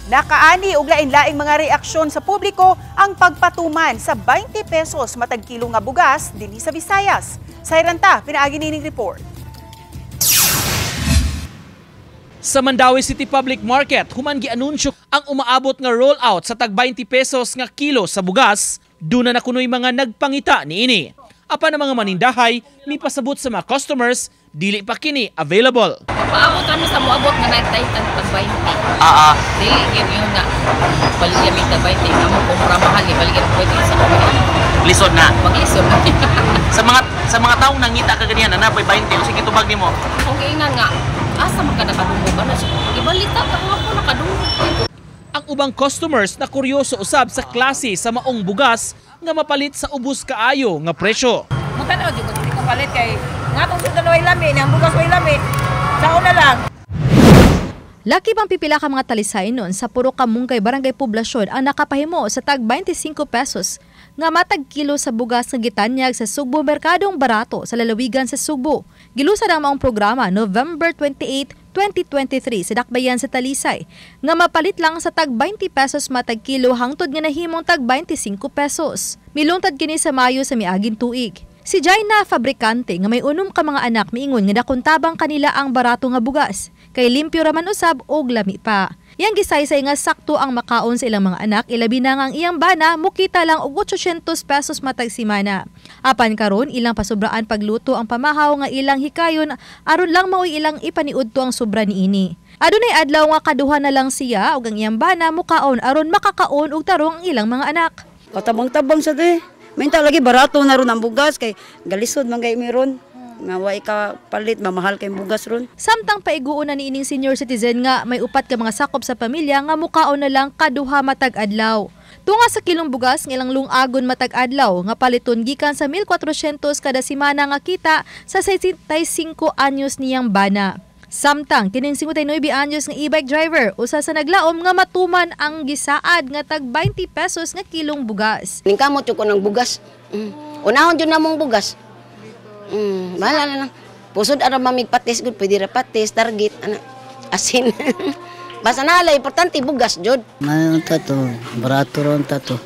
Nakaani og lain-laing mga reaksyon sa publiko ang pagpatuman sa 20 pesos matag kilo nga bugas dinhi sa Visayas. Sayran ta pinaagi nining report. Sa Mandaue City Public Market, human gianunsyo ang umaabot nga rollout sa tag 20 pesos nga kilo sa bugas, duna na kunoy mga nagpangita niini. Apan ang mga manindahay mipasabot sa mga customers, dili pa kini available. Paabot kami sa moabot nga nagtay tag 20. Dili gyud yun nga baligya mi tag 20 nga mo kumpra mahal baligya pwede sa kami. Lisod na. Maglisod na. Sa mga taong nangita ka ganihan na napoy 20, unsay gitubag nimo? Kung giingnan nga asa man ka nakadungog ana siya. Ibalita ka nga ako nakadungog. Ang ubang customers na kuryoso usab sa klase sa maong bugas nga mapalit sa ubos kaayo nga presyo. Mutanaw di ko dili ko palit kay ngatong sundan way lami, ang bugas way lami. Sao na lang. Laki pang pipila ka mga talisay nun sa Puro Kamunggay, Barangay Poblasyon ang nakapahimo sa tag 25 pesos nga matag kilo sa bugas nga gitanyag sa Sugbo Merkadong Barato sa lalawigan sa Sugbo. Gilusad ang maong programa November 28, 2023 sa dakbayan sa Talisay nga mapalit lang sa tag 20 pesos matag kilo hangtod nga nahimong tag 25 pesos. Miluntad kini sa Mayo sa miaging tuig. Si Jaina, fabrikante nga may 6 ka mga anak, miingon nga nakuntabang kanila ang barato nga bugas kay limpyo raman usab og lami pa. Iyang gisaysay nga sakto ang makaon sa ilang mga anak, ilabi na nga ang iyang bana mukita lang og 800 pesos matag simana. Apan karon ilang pasubraan pagluto ang pamahaw nga ilang hikayon aron lang maoy ilang ipaniudto ang sobra niini. Adunay adlaw nga kaduha na lang siya ug ang iyang bana mukaon aron makakaon og tarong ang ilang mga anak. Katabang-tabang sa te. Minta lagi barato na ron ang bugas kay galisod man kay meron. Nga wa ka palit, mamahal kay bugas ron. Samtang paiguon na niining senior citizen nga may 4 ka mga sakop sa pamilya nga mukaon na lang kaduha matag adlaw. Tunga sa kilong bugas nga ilang lungagon matag adlaw nga paliton gikan sa 1,400 kada semana nga kita sa 65 anyos niyang bana. Samtang kining 59 anyos nga e-bike driver usa sa naglaom nga matuman ang gisaad nga tag 20 pesos nga kilong bugas. Ningkamot jud ko ng bugas. Unahon jud namong bugas. Bahala na lang. Pusod ara mamig patis gud, pwede ra patis, target ana asin. Basta na importante bugas jud. Mayon ta to, barato ron ta to.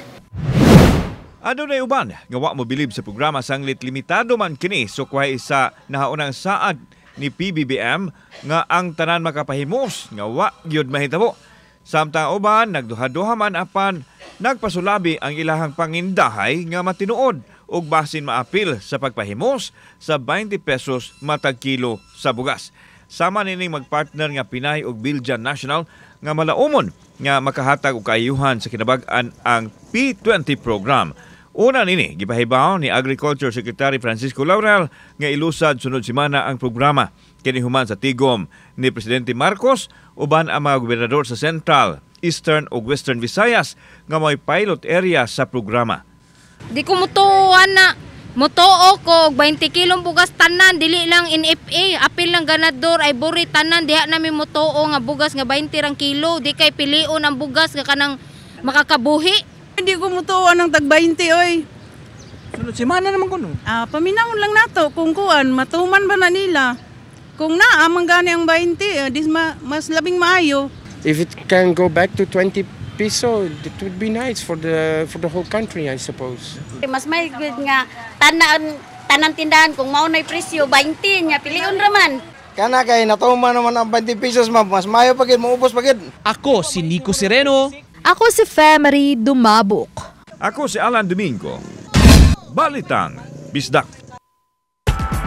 Adunay uban nga wa mo bilib sa programa sanglit limitado man kini sukway sa nahaunang saad ni PBBM nga ang tanan makapahimos nga wa gyud mahitabo. Samtang uban nagduha-duha man apan nagpasulabi ang ilahang pangindahay nga matinuod ug basin maapil sa pagpahimos sa 20 pesos matag kilo sa bugas. Sama nining magpartner nga Pinay ug Belgian National nga malaumon nga makahatag og kaayuhan sa kinabag-an ang P20 program. Una nini, gipahibaw ni Agriculture Secretary Francisco Laurel nga ilusad sunod semana ang programa. Kini human sa tigom ni Presidente Marcos uban ang mga gobernador sa Central, Eastern ug Western Visayas nga may pilot area sa programa. Di ko mutuo na. Mutuo ko og 20 kilong bugas tanan, dili lang NFA, apil lang ganador ay buri tanan diha nami mutuo nga bugas nga 20 rang kilo, di kay pilion ang bugas nga kanang makakabuhi. Hindi ko mutuo ng tag 20 oy. Sunod semana naman kuno. Paminawon lang nato kung kuan matuman ba na nila. Kung naa man gani ang 20, dis mas labing maayo. If it can go back to 20 piso, it would be nice for the whole country, I suppose. Mas may good nga tanan tindahan kung mao na'y presyo 20 nya pilion ra man. Kana kay natuman naman ang 20 pesos ma'am, mas maayo pa gid moubos pa gid. Ako si Nico Sereno. Ako si Femery Dumabok. Ako si Alan Domingo. Balitang Bisdak.